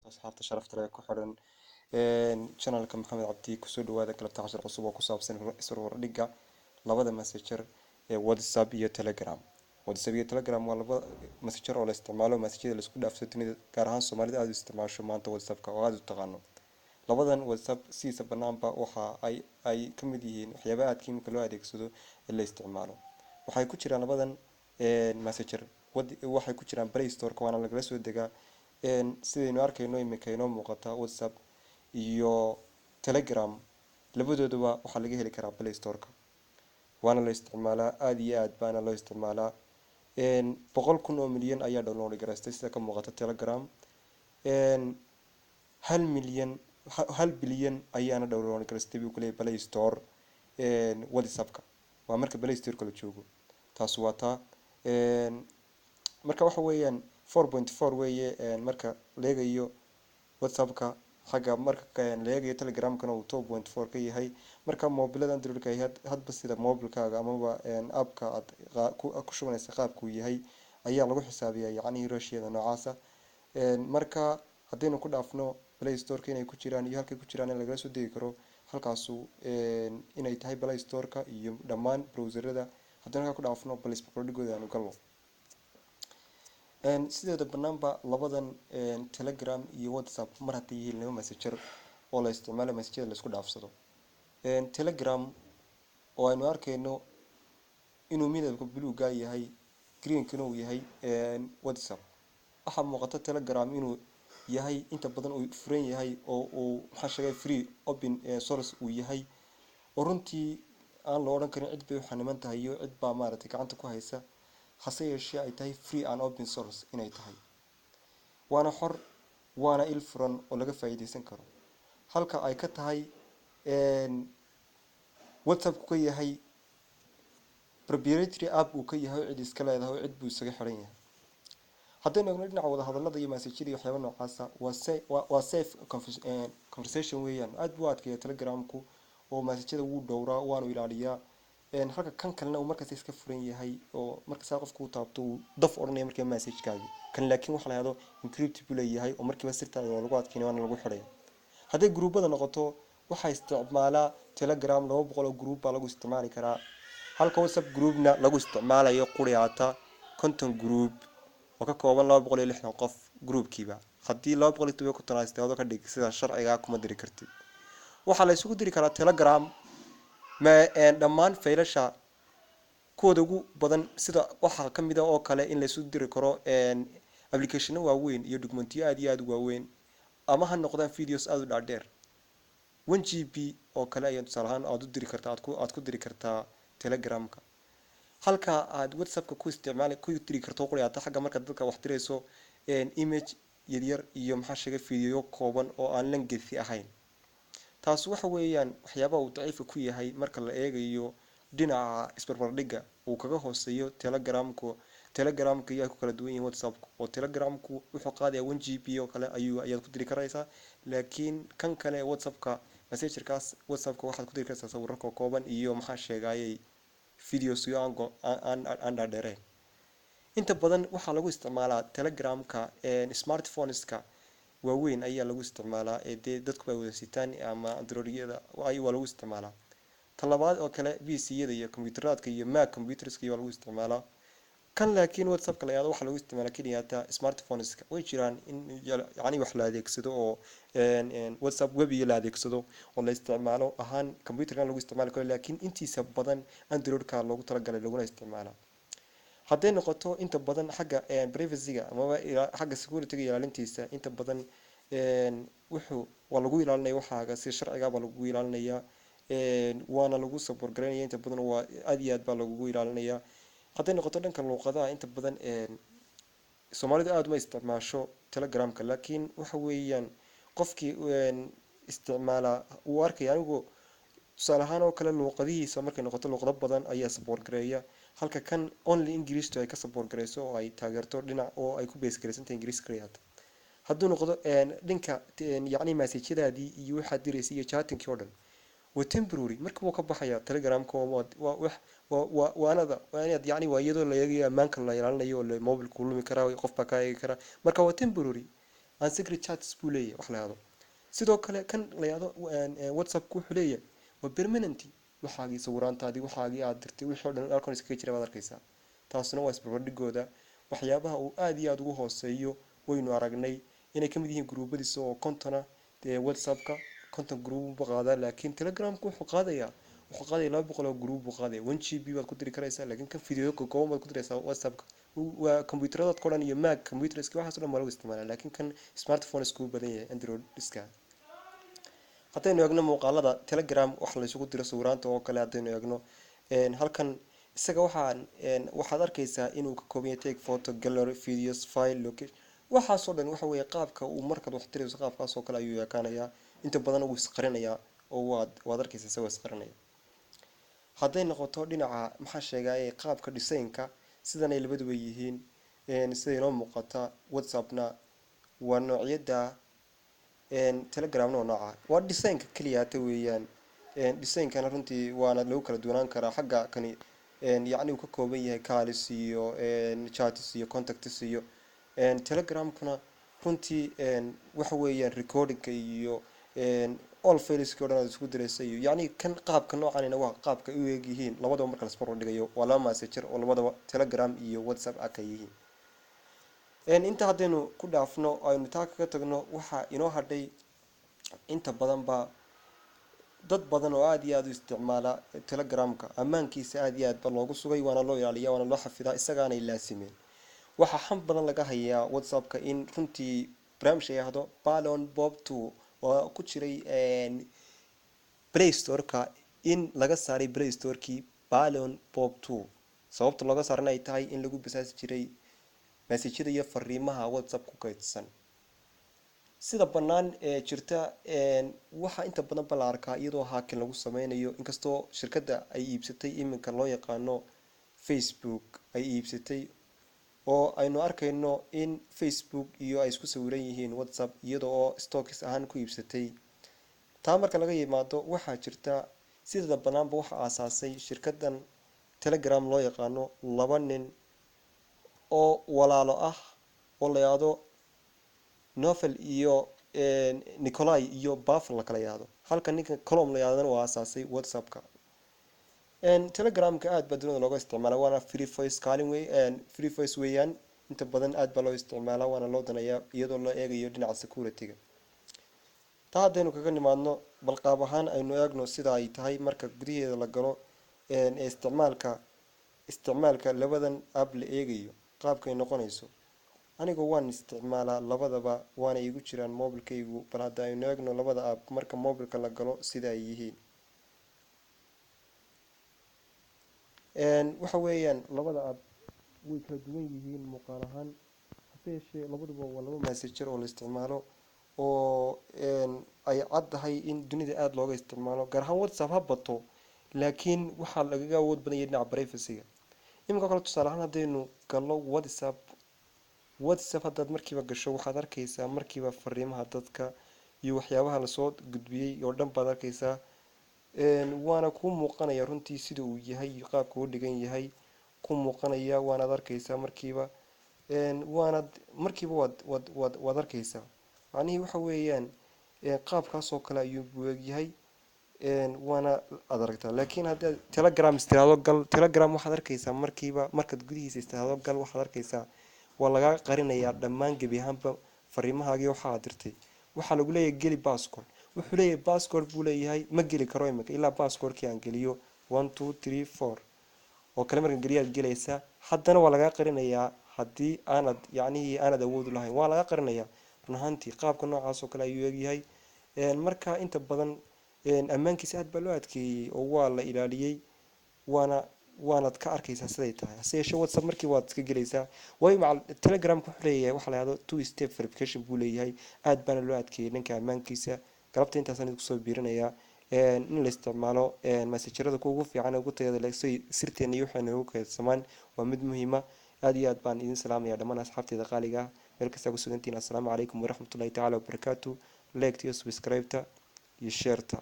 Asxaabta sharafta leh ku xidhan channelka Maxamed Cabdi, kusoo dhawaada galabta cashar cusub oo ku saabsan isbarbardhigga labada messenger ee WhatsApp iyo Telegram. WhatsApp iyo Telegram waa laba messenger oo la isticmaalo, messajyada la isku dhaafsado dunida, gaar ahaan Soomaalida aada u isticmaasho maanta WhatsAppka oo aada u taqaano. Labadan WhatsApp sidiisa banaanba waxa ay ka mid yihiin waxyaabaha aadka imika loo adeegsado ee la isticmaalo. Waxay ku jiraan labadan messenger, waxay ku jiraan Play Store-ka, waana lagala soo degaa. Sidaynu arkayno imika inoo muuqata, WhatsApp iyo Telegram labadooduba waxaa laga heli karaa Play Store-ka, waana la isticmaalaa, aada iyo aad baana loo isticmaalaa. 100,000 oo milyan ayaa download garaystay sida ka muuqata Telegram, 1 milyan, 1 bilyan ayaana download garaystay buu kuleeyahay Play Store WhatsApp-ka. Waa marka Play Store-ka la joogo. Taasi waa taa. Marka waxa weeyaan 4.4 weeye marka la eegayo WhatsApp-ka, xagga marka la eegayo Telegramkana uu 2.4 ka yahay. Marka mobilada Android-ka hadba sida mobilkaaga amaba appka aad ku shubanaysa qaabkuu yahay ayaa lagu xisaabiyaa, yacnihii ratioda noocaasa. Marka haddaynu ku dhaafno Play Store-ka inay ku jiraan iyo halkay ku jiraan in lagala soo degi karo, halkaasu inay tahay Play Store-ka iyo dhammaan browserada, haddaynu halkaa ku dhaafno, bal isbarbardhigooda aanu galno. Sideeda banaanba labadan Telegram iyo WhatsApp mar hadday yihiin laba messenger oo la isticmaalo, messajyada la isku dhaafsado, Telegram oo aynu arkayno inuu midabka buluuga yahay, greenkana uu yahay WhatsApp, waxaa muuqata Telegram inuu yahay inta badan uu furan yahay oo uu, maxaa sheegay, free open source uu yahay, oo runtii aan la odhan karin cid bay u xaniman tahay iyo cid baa maaragtay gacanta ku haysa, hase yeeshee ay tahay free and open source inay tahay, waana xor, waana il furan oo laga faa'iideysan karo, halka ay ka tahay WhatsApp ka yahay proprietary app uu ka yahay oo cid iska leedahay oo cid buu isaga xiran yahay. Haddaynu eegno dhinaca wadahadalada iyo messajyada iyo waxyaaba noocaasa, waa safe conversation weeyaan. Aad buu u adkeeya Telegramku oo messajyada wuu dhowraa waanu ilaaliyaa, halka kan kalena uu markasta iska furan yahay oo markasta qofku uu taabto uu daf odhanaya markiiba messagekaagi kan. Laakiin waxa la yahdo encrypt buu leeyahay oo markiiba sirtaada waa lagu adkeynaya, waana lagu xidhaya. Hadday gruubada noqoto, waxaa isticmaalaa Telegram 200 oo group baa lagu isticmaali karaa, halka WhatsApp groupna lagu isticmaalayo quriyaata 50 group oo ka kooban 260 qof groupkiiba. Haddii 257 aad istimaado ka dhig, sida sharciga kuma diri kartid. Waxaa la isugu diri karaa Telegram dhammaan faylasha kuwooda ugu badan, sida waxaa kamid a oo kale in laysu diri karo applicationo waaweyn iyo documentiyo aad iyo aada u waaweyn, ama ha noqdaan videos aada u dhaadheer. 1 GB oo kale ayaa tusaale ahaan aada u diri kartaa, aad ku diri kartaa Telegramka, halka aad WhatsAppka ku isticmaali ku diri karto quriyaata xagga marka dadka wax dirayso image yaryar iyo, maxaa sheegay, video kooban oo aan lengthy ahayn. Taas waxa weeyaan waxyaabaha uu daciifka ku yahay marka la eegayo dhinaca isbarbardhigga uu kaga hooseeyo Telegramku. Telegramka iyo ay ku kala duwan yihiin WhatsAppku, oo Telegramku wuxuu qaadayaa 1 GB oo kale ayuu ayaad ku diri karaysaa, laakiin kan kale WhatsAppka, messengerkaas WhatsAppka, waxaad ku diri karaysaa sawirro kooban iyo, maxaa sheegayay, videos iyo aan dhaadheereen. Inta badan waxaa lagu isticmaalaa Telegramka smartphoneska waaweyn ayaa lagu isticmaalaa ee dee dadku ay wada sitaan, ama Androidyada waa lagu isticmaalaa. Ta labaad oo kale PC-yada iyo compuuteraadka iyo Mac computerska waa lagu isticmaalaa kan. Laakiin WhatsAppka la yihahdo waxaa lagu isticmaalaa keliya hataa smartphoneska. Way jiraan in yacni wax la adeegsado oo WhatsApp web iyo la adeegsado oo la isticmaalo ahaan computerkan lagu isticmaali karo, laakiin intiisa badan Androidka loogu talagalay laguna isticmaalaa. Hadday noqoto inta badan xagga privacy-ga amaba xagga security-ga ilaalintiisa, inta badan wuxuu waa lagu ilaalinaya waxaaga, si sharciga baa lagu ilaalinayaa, waana lagu support garaynaya. Inta badan waa aad iyo aad baa lagugu ilaalinayaa. Hadday noqoto dhanka luuqadaha, inta badan Soomaalidu aada uma isticmaasho Telegramka, laakiin waxa weeyaan qofkii isticmaala uu arkaya. Anigu tusaale ahaan oo kale luuqadihiisa markay noqoto, luuqado badan ayaa support gareeya, halka kan only Englishtu ay ka support gareyso oo ay taageerto dhinac oo ay ku base gareysantahay Ingiriis kaliya. Hadduu noqdo dhanka yacni messajyadaadii iyo waxaad diraysay iyo chattingkii oo dhan, waa temporary, marka wuu ka baxaya Telegramka. Waa waanada waa inaad yacni waa iyadoo la eegayo ammaanka la ilaalinayo oo mobilku lumi karaa, qof baa kaa eegi karaa. Marka waa temporary. And secret chats buu leeyahay wax la yahdo. Sidoo kale kan la yahdo WhatsAppku wuxuu leeyahay waa permanent. Waxaagii, sawiraantaadii, waxaagii aad dirtay, wixii o dhan halkan iskaga jira baad arkaysaa. Taasina waa isbarbardhigooda. Waxyaabaha uu aada iyo aada ugu hooseeyo waynu aragnay inay kamid yihiin gruubadiisa oo 50-a. Dee WhatsAppka 50 group buu qaadaa, laakiin Telegramku wuxuu qaadaya 200 oo group buu qaadaya. 1 GB baad ku diri karaysaa, laakiin kan video kooban baad ku diraysaa. WhatsAppka waa computeradaadka o dhan iyo Mac computerska, waxaas o dhan baa lagu isticmaala, laakiin kan smartphones kuu badan yahay, Android iska. Haddaynu eegno muuqaalada Telegram, wax laysugu diro sawiraanta oo kale, haddaynu eegno halkan isaga, waxaad arkaysaa inuu ka kooban yahay take photo, gallery, videos, file, location, waxaasoo dhan. Waxa weeye qaabka uu markaad wax dirayso, qaabkaas oo kale ayuu ekaanayaa. Inta badan wuu isqarinayaa oo waad arkaysaa isagoo isqarinaya. Hadday noqoto dhinaca, maxaa sheegaaye, qaabka designka, sidan ay labaduba yihiin sida inoo muuqata. WhatsAppna waa noocyada, Telegramna waa nooca. Waa designka keliyaata weeyaan. Designkana runtii waana lagu kala duwanaan karaa. Xagga kani yacni uu ka kooban yahay calls iyo chats iyo contacts iyo Telegramkuna runtii waxa weeyaan recordingka iyo all fileski o dhan aad isku diraysa. Iyo yacni kan qaabka noocanina waa qaabka ay u eeg yihiin labadaba marka lasbarbar dhigayo. Waa laba messenger oo labadaba Telegram iyo WhatsApp a ka yihiin. Inta haddaynu ku dhaafno, aynu taa kaga tagno, waxaa inoo hadhay inta badan ba dad badan oo aada iyo aada u isticmaala Telegramka. Ammaankiisa aada iyo aad ba loogu sugay, waana loo ilaaliya, waana loo xafidaa, isagaanay laasimeen. Waxaa xam badan laga hayaa WhatsAppka in runtii barnaamij ay ahdo Balloon Pop 2 oo ku jiray Play Storeka, in laga saaray Play Storekii Balloon Pop 2. Sababta looga saarana ay tahay in lagu basaasi jiray messageyada iyo fariimaha WhatsApp ku kaydsan. Sida bannaan ee jirta, waxaa inta badan ba la arkaa iyadoo hacking lagu sameynayo, inkastoo shirkadda ay iibsatay iminka loo yaqaano Facebook ay iibsatay, oo aynu arkayno in Facebook iyo ay isku sawiran yihiin WhatsApp, iyada oo stocks ahaan ku iibsatay. Taa marka laga yimaado, waxaa jirta sidada banaanba waxaa aasaasay shirkaddan Telegram loo yaqaano laba nin oo walaalo ah oo la yidhaahdo Novel iyo Nikolai iyo Pavel la kala yidhaahdo, halka ninka Colom la yidhahdana waa aasaasay WhatsAppka. Telegramka aad baa dunida looga isticmaala, waana free voice calling wey, free voice weeyaan. Inta badan aad baa loo isticmaalaa, waana loo daneeyaa iyadoo loo eegayo dhinaca security-ga. Taa haddaynu kaga nimaadno, bal qaab ahaan aynu eegno sida ay tahay marka gudaheeda la galo ee isticmaalka labadan app la eegayo, qaabkay noqonayso. Anigu waan isticmaalaa labadaba, waana igu jiraan mobilkaygu. Bal hadda aynu eegno labada app marka mobilka la galo sida ay yihiin. Waxa weeyaan labada app way kala duwan yihiin muuqaal ahaan, hase yeeshee labaduba waa laba messenger oo la isticmaalo oo ay caddahay in dunida aada looga isticmaalo, gaar ahaan WhatsApp ha bato, laakiin waxaa lagaga awood badan yahay dhinaca privacy-ga. Iminka kale, tusaale ahaan, haddaynu gallo WhatsApp, WhatsApp haddaad markiiba gasho, waxaad arkaysaa markiiba fariimaha dadka iyo waxyaabaha lasoo gudbiyey oo dhan baad arkaysaa, waana kuu muuqanaya runtii sida uu yahay iyo qaabka uu dhigan yahay ku muuqanaya, waanaad arkaysaa markiiba, waanaad markiiba waad arkaysaa. Macnihii waxa weeyaan qaabkaas oo kale ayuu buegyahay, waana aad aragtaa. Laakiin haddii aad Telegram istiraado gal, Telegram waxaad arkaysaa markiiba markaad gudihiisa istiraado gal, waxaad arkaysaa waa lagaa qarinayaa dhammaan gebi ahaanba fariimahaagii waxa aad dirtay. Waxaa lagu leeyahay geli passcode. Wuxuu leeyahay passcode buu leeyahay, ma geli karo imika ilaa passcodekii aan geliyo, 1 2 3 4 oo kale. Markan geliyaad gelaysaa, haddana waa lagaa qarinayaa. Haddii aanad yacnihii aanad awood u lahayn, waa lagaa qarinayaa. Run ahaantii qaabka noocaas oo kale ayuu egyahay. Marka inta badan ammaankiisa aad baa loo adkeeyey oo waa la ilaaliyey, waanaad ka arkaysaa siday tahay. Hase yeeshee WhatsApp markii waad iska gelaysaa, waayo macal Telegramka wuxuu leeyahay waxa la yahdo two step verification buu leeyahay. Aad baana loo adkeeyey dhanka ammaankiisa. Galabta intaasaan idinku soo biirinayaa in la isticmaalo messengerada kuwa ugu fiican ee ugu tayada leh si sirteena iyo waxay noogu kaydsamaan waa mid muhiima. Aad iyo aad baan idin salaamaya dhammaan asxaabteeda qaaliga ah meel kastaa ku sugantihiin. Assalaamu calaykum waraxmatullahi tacaala wabarakaatu. Like iyo subscribe-ta iyo share-ta.